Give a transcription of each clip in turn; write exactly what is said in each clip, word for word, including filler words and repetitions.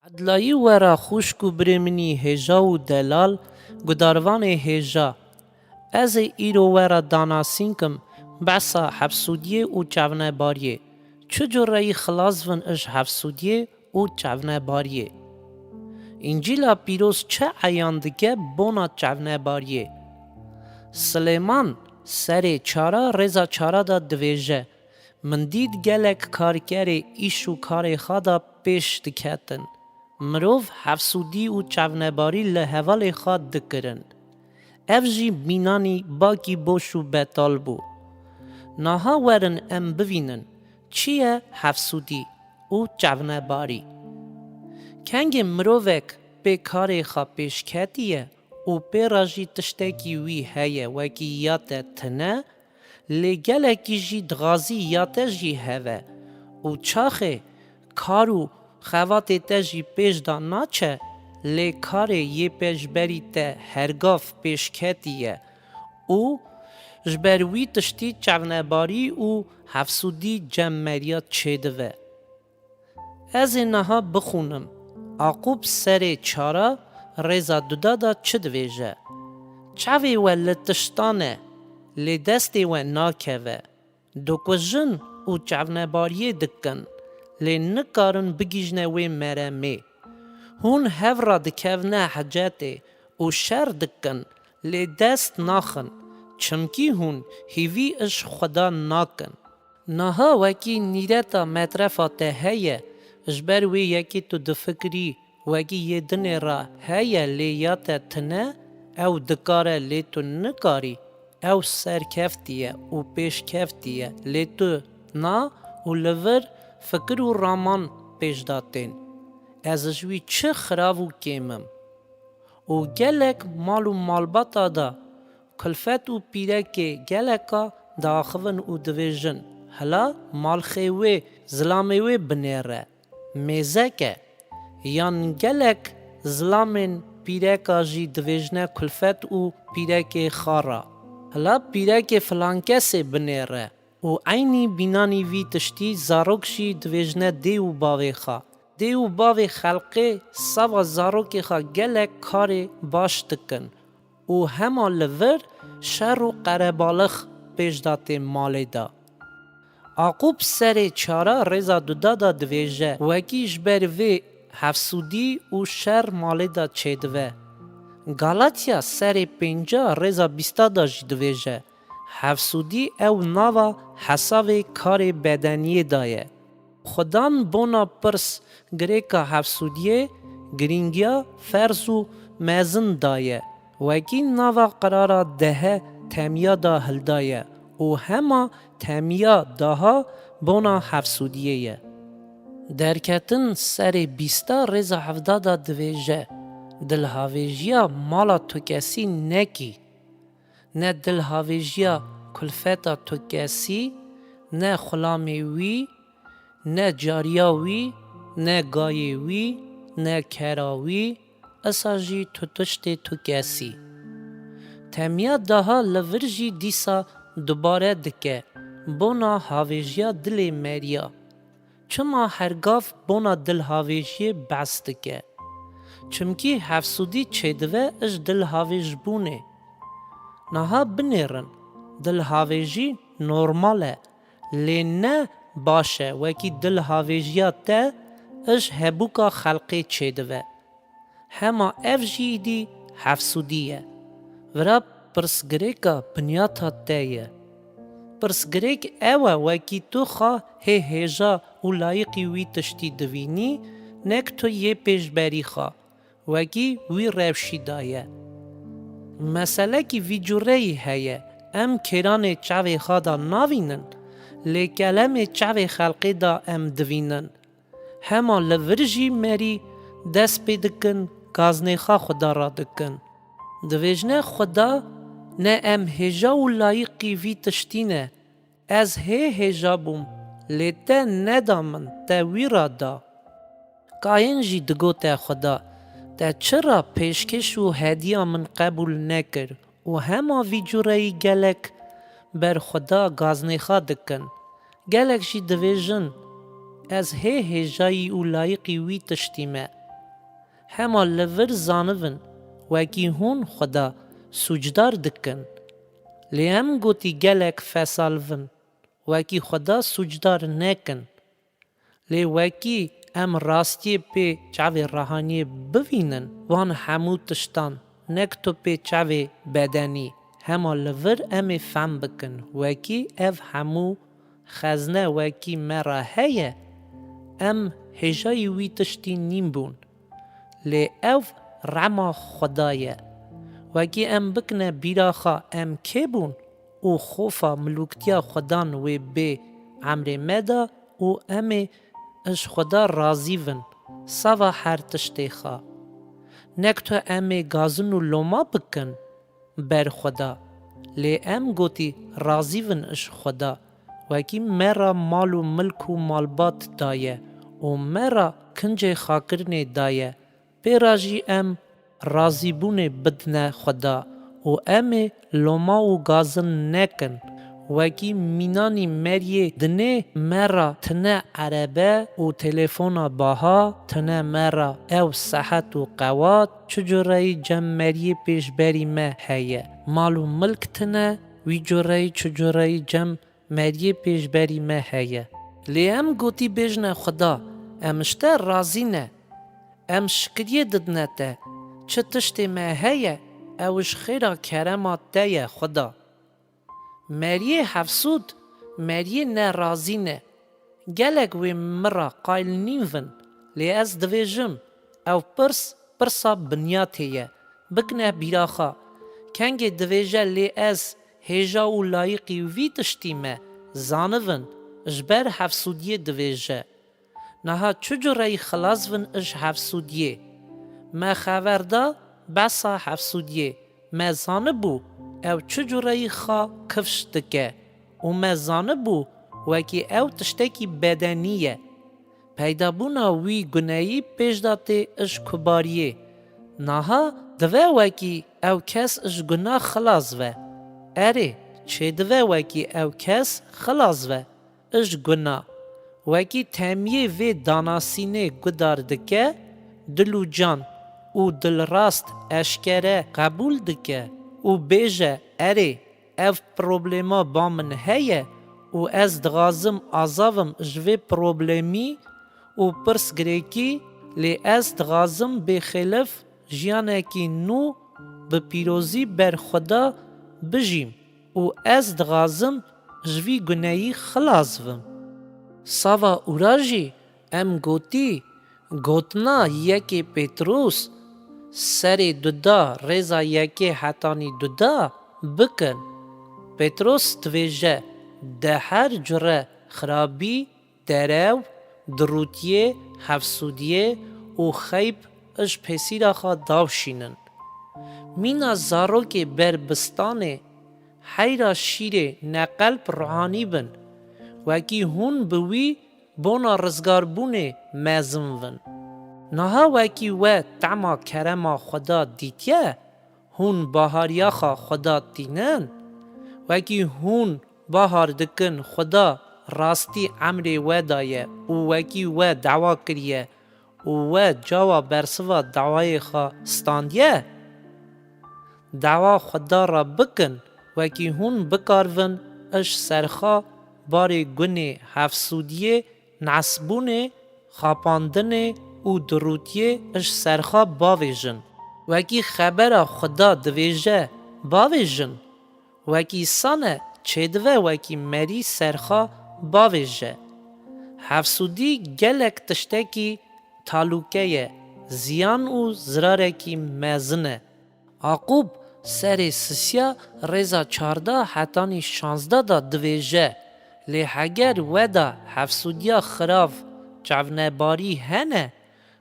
Edlayî wera xwişk û birê min î hêja û delal, gudarvanê hêja. Ez ê îro wera danasînkim behsa hefsûdiyê û çavnebariyê. Çi cureyî xilas vin ij hefsûdiyê û çavnebariyê? Încîla Pîroz çi eyan dike bona çavnebariyê? Silêman serê çara rêza çara de divêje: Min dît gelek karkerê îş û karê xwe de pêş diketin. Mirov hefsûdî û çavnebarî li hevalê xwe dikirin. Ev jî mînanî bakî boş û betal bû. Naha werin em bivînin çi ye hefsûdî û çavnebarî. Kengê mirovek pê karê xwe pêş ketiye û pê re jî tiştekî wî heye wekî ya te tine, lê gelekî jî dixwazî ya te jî heve û çaxê kar û xebatê te jî pêş de naçe, lê karê yê pêşberî te hergav pêş ketiye û ji ber wî tiştî çavnebarî û hefsûdî cem meriya çêdive. Ez ê niha bixwînim, Aqûb serê çara rêza duda de çi divêje? Çavê we li tiştan e, lê destê we nakeve. Dikujin û çavnebariyê dikin, lê nikarin bigihîjne wê meremê. Hûn hev re dikevine hecetê û şer dikin, lê dest naxin, çimkî hûn hîvî ij Xweda nakin. Niha wekî nîreta metrefa te heye, ji ber wê yekê tu difikirî, wekî yê dinê re heye lê ya te tine, ew dikare lê tu nikarî, ew serkeftî ye û pêşkeftî ye lê tu na û li vir fikir û raman pêş de tên. Ez ji wî çi xirav û kêm im? Û gelek mal û malbata de kulfet û pîrekê geleka diaxivin û divêjin: Hela malxê wê, zilamê wê binêre, mêzek e. Yan gelek zilamên pîreka jî divêjne kulfet û pîrekê xwe re: Hela pîrekê filankesê binêre. Û eynî bînanî vî tiştî zarok jî divêjne dê û bavê xwe. Dê û bavê xelqê sava zarokê xwe gelek karê baş dikin û hema li vir şer û qerebalix pêş de tê malê de. Aqûb serê çara rêza duda de divêje: Wekî ji ber vê hefsûdî û şer malê de çêdive. Galatya serê pênca rêza bîsta de jî divêje: Hefsûdî ew nava hesavê karê bedeniyê de ye. Xudan bona pirs girêka hefsûdiyê girîngiya ferz û mezin daye, wekî nava qirara dehe temiya da hildaye û hema temiya daha bona hefsûdiyê ye. Derketin serê bîsta rêza hevda da divêje: Dilhavêjiya mala tu kesî nekî. Ne dilhavêjiya kulfeta tu kesî, ne xulamê wî, ne cariya wî, ne gayê wî, ne kera wî, isa jî tu tiştê tu kesî. Temiya daha li vir jî dîsa dubare dike, bona havêjiya dilê meriya. Çima hergav bona dilhavêjiyê behs dike? Çimkî hefsûdî çêdive ij dilhavêjbûnê. Niha binêrin, dilhavêjî normal e, lê ne baş e wekî dilhavêjiya te ij hebûka xelqê çêdive. Hema ev jî îdî hefsûdî ye. Vira pirsgirêka binyata te ye. Pirsgirêk ew e wekî tu xwe hê hêja û layiqî wî tiştî divînî, nek tu yê pêşberî xwe, wekî wî rewşî daye. Meselekî vî cureyî heye, em kêranê çavê xwe de navînin, lê kelemê çavê xelqê de em divînin. Hema li vir jî merî dest pê dikin, gaznê xwe Xuda re dikin. Divêjne Xuda ne em hêja û layiqî vî tiştî ne. Ez hê hêja bûm, lê te neda min, te wî re da. Kayên jî digote Xuda: Te çira pêşkêş û hediya min qebûl nekir? Û hema vî cureyî gelek ber Xuda gaznêxa dikin. Gelek jî divêjin: Ez hê hêjayî û layiqî wî tiştî me. Hema li vir zanibin, wekî hûn Xweda sûcdar dikin. Lê em gotî gelek fesalibin, wekî Xweda sûcdar nekin. Lê wekî em rastiyê pê çavê rehaniyê bivînin, van hemû tiştan nek tu pê çavê bedenî, hema li vir em ê fehm bikin, wekî ev hemû xezne wekî me re heye, em hêjayî wî tiştî nîn bûn. Lê ev rema Xweda ye. Wekî em bikine bîra xwe em kê bûn û xofa milûktiya Xwedan wê bê emrê me de û em ê ji Xweda razî bin, sava her tiştê xwe. Nek tu em ê gazin û loma bikin ber Xweda. Lê em gotî razî bin ji Xweda, wekî me re mal û milk û malbat daye û me re kincê xakirinê daye. Pê re jî em razîbûnê bidine Xweda û em ê loma û gazin nekin. Wekî mînanî meriyê dinê me re tine erebe û telefona baha, tine me re ew sehet û qewat, çi cureyî cem meriyê pêşberî me heye, mal û milk tine, wî cureyî çi cureyî cem meriyê pêşberî me heye. Lê em gotî bêjne Xweda, em ji te razî ne. Em şikriyê didine te. Çi tiştê me heye, ew ji xêra kerema te ye Xweda. Meriyê hefsûd, meriyê nerazî ne. Gelek wê min re qayil nîn vin, lê ez divêjim, ew pirs, pirsa binyatê ye. Bikine bîra xwe. Kengê divêje lê ez hêja û layiqî vî tiştî me, zanibin, ji ber hefsûdiyê divêje. Niha çi cureyî xilas vin ji hefsûdiyê? Me xever da behsa hefsûdiyê. Me zanibû ew çi cureyî xwe kifş dike û me zanibû wekî ew tiştekî bedenî ye. Peydabûna wî guneyî pêş de tê ji kubariyê. Niha dive wekî ew kes ji guna xilas ve. Erê, çêdive wekî ew kes xilas ve ji guna. Wekî temiyê vê danasînê gudar dike, dil û can û dilrast eşkere qebûl dike û bêje, erê, ev problema ba min heye û ez dixwazim azavim ji vê problemî û pirsgirêkî, lê ez dixwazim bêxêlif jiyanekî nû bi pîrozî ber Xweda bijîm û ez dixwazim ji vî guneyî xilas bim. Sava ûra jî em gotî, gotina yekê Pêtrûs, serê duda, rêza yekê hetanî duda bikin. Pêtrûs divêje, de her cure xirabî, derew, dirûtiyê, hefsûdiyê û xeyb ji pêsîra xwe davşînin. Mîna zarokê ber bistanê, heyra şîrê neqelb ruhanî bin, wekî hûn bi wî bona rizgarbûnê mezin vin. Niha wekî we tema kerema Xweda dîtiye, hûn bahariya xwe Xweda tînin? Wekî hûn bahar dikin Xweda rastî emrê we daye û wekî we dawa kiriye û we cawa bersiva dawayê xwe standiye? Dawa Xweda re bikin, wekî hûn bikarivin ji serxa barê gunê hefsûdiyê, nesbûnê, xapandinê û dirûtiyê ji serxa bavêjin. Wekî xebera Xweda divêje, bavêjin. Wekî sane çêdive wekî merî serxa bavêje. Hefsûdî gelek tiştekî talûke ye, ziyan û zirarekî mezin e. Aqûb serê sisiya rêza çardeh hetanî şazdeh de divêje, lê heger we de hefsûdiya xirav, çavnebarî hene,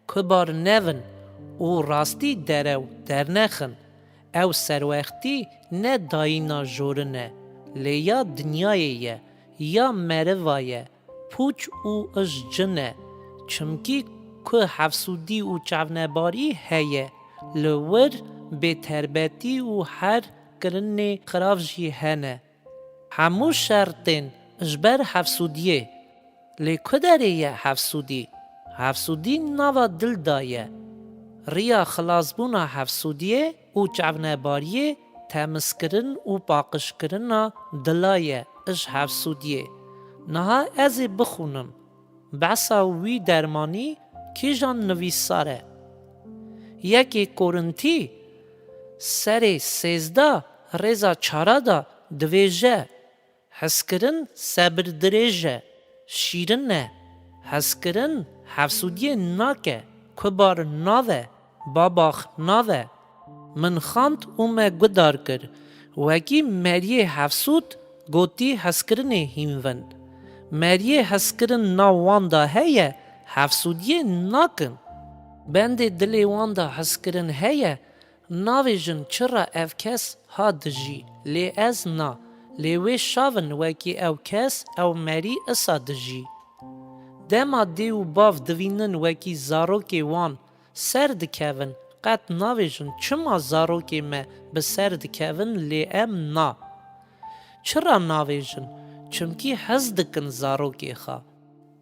kubar nevin û rastî derew dernexin. Ew serwextî ne dayîna jorin e, lê ya dinyayê ye, ya meriva ye, pûç û ji cin e. Çimkî ku hefsûdî û çavnebarî heye, li wir bêterbetî û her kirinê xirav jî hene. Hemû şer tên ji ber hefsûdiyê. Lê ku derê ye hefsûdî? Hefsûdî nava dil de ye. Riya xilasbûna hefsûdiyê û çavnebariyê temizkirin û paqijkirina dila ye ij hefsûdiyê. Niha ez ê bixwînim. Behsa wî dermanî kîjan nivîsar e? Yekê Korintî serê sêzdeh rêza çara de divêje, hezkirin sebirdirêj e, şîrin e. Hezkirin hefsûdiyê nake, kubar nave, babax nave. Min xwend û me guhdar kir, wekî meriyê hefsûd gotî hezkirinê hînvin. Meriyê hezkirin nav wan de heye, hefsûdiyê nakin. Bendê dilê wan de hezkirin heye, navêjin çira ev kes ha dijî, lê ez na, lê wê şavin wekî ew kes ew merî isa dijî. Dema dê û bav divînin wekî zarokê wan ser dikevin, qet navêjin çima zarokê me bi ser dikevin lê em na. Çira navêjin? Çimkî hez dikin zarokê xwe.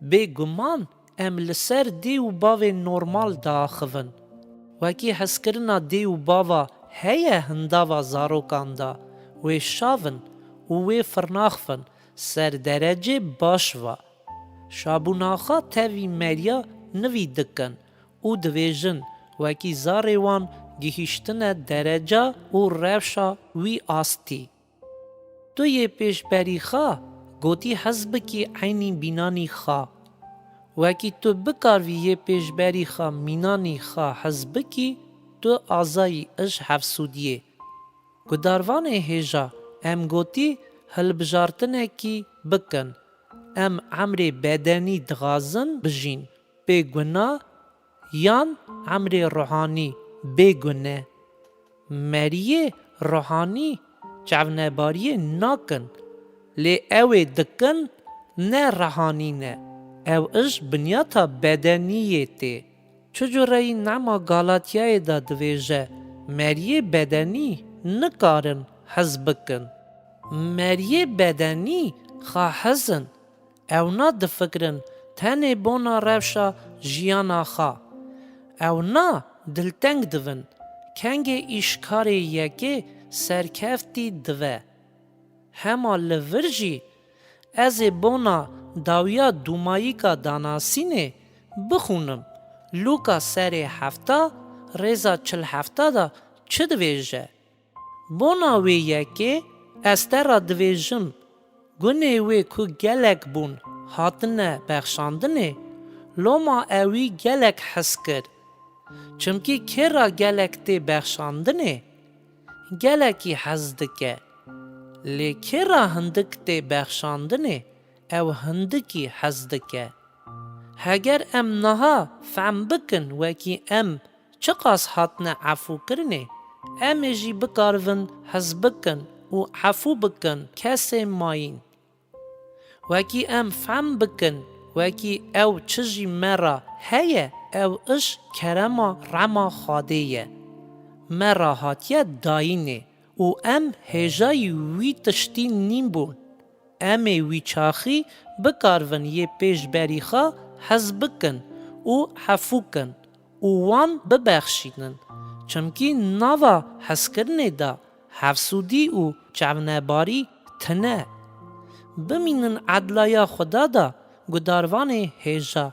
Bêguman em li ser dê û bavê normal diaxivin. Wekî hezkirina dê û bava heye hindava zarokan de, wê şavin û wê firnaxivin ser derecê baş ve. Şabûna xwe tevî meriya nivî dikin û divêjin wekî zarê wan gihîştine dereca û rewşa wî astî. Tu yê pêşberî xwe gotî hez bikî eynî mînanî xwe. Wekî tu bikarvî yê pêşberî xwe mînanî xwe hez bikî, tu azayî ij hefsûdiyê. Gudarvanê hêja em gotî hilbijartinekî bikin. Em emrê bedenî dixwazin bijîn, bê guna, yan emrê ruhanî bê gune? Meriyê ruhanî çavnebariyê nakin, lê ew ê dikin ne ruhanî ne, ew ij binyata bedeniyê tê. Çi cureyî nema Galatyayê de divêje, meriyê bedenî nikarin hez bikin. Meriyê bedenî xwe hezin, ewna difikirin tenê bona rewşa jiyana xwe. Ewna dilteng dibin, kengê îşkarê yekê serkeftî dive. Hema li vir jî ez ê bona dawiya dûmayîka danasînê bixwînim. Lûka serê hefta rêza çil hefta de çi divêje? Bona wê yekê ez te re divêjim, gunê wê ku gelek bûn hatine bexşandinê, loma ewî gelek hez kir. Çimkî kê re gelek tê bexşandinê, gelekî hez dike. Lê kê re hindik tê bexşandinê, ew hindikî hez dike. Heger em niha fehm bikin wekî em çiqas hatine efûkirinê, em ê jî bikaribin hez bikin û efû bikin kesê mayîn. Wekî em fehm bikin, wekî ew çi jî me re heye, ew ij kerema rema Xwedê ye. Me re hatiye dayînê û em hêjayî wî tiştî nîn bûn. Em ê wî çaxî bikaribin yê pêşberî xwe hez bikin û efû kin û wan bibexşînin. Çimkî nava hezkirinê de hefsûdî û çavnebarî tine. Bimînin edlaya Xuda de gudarvanê hêja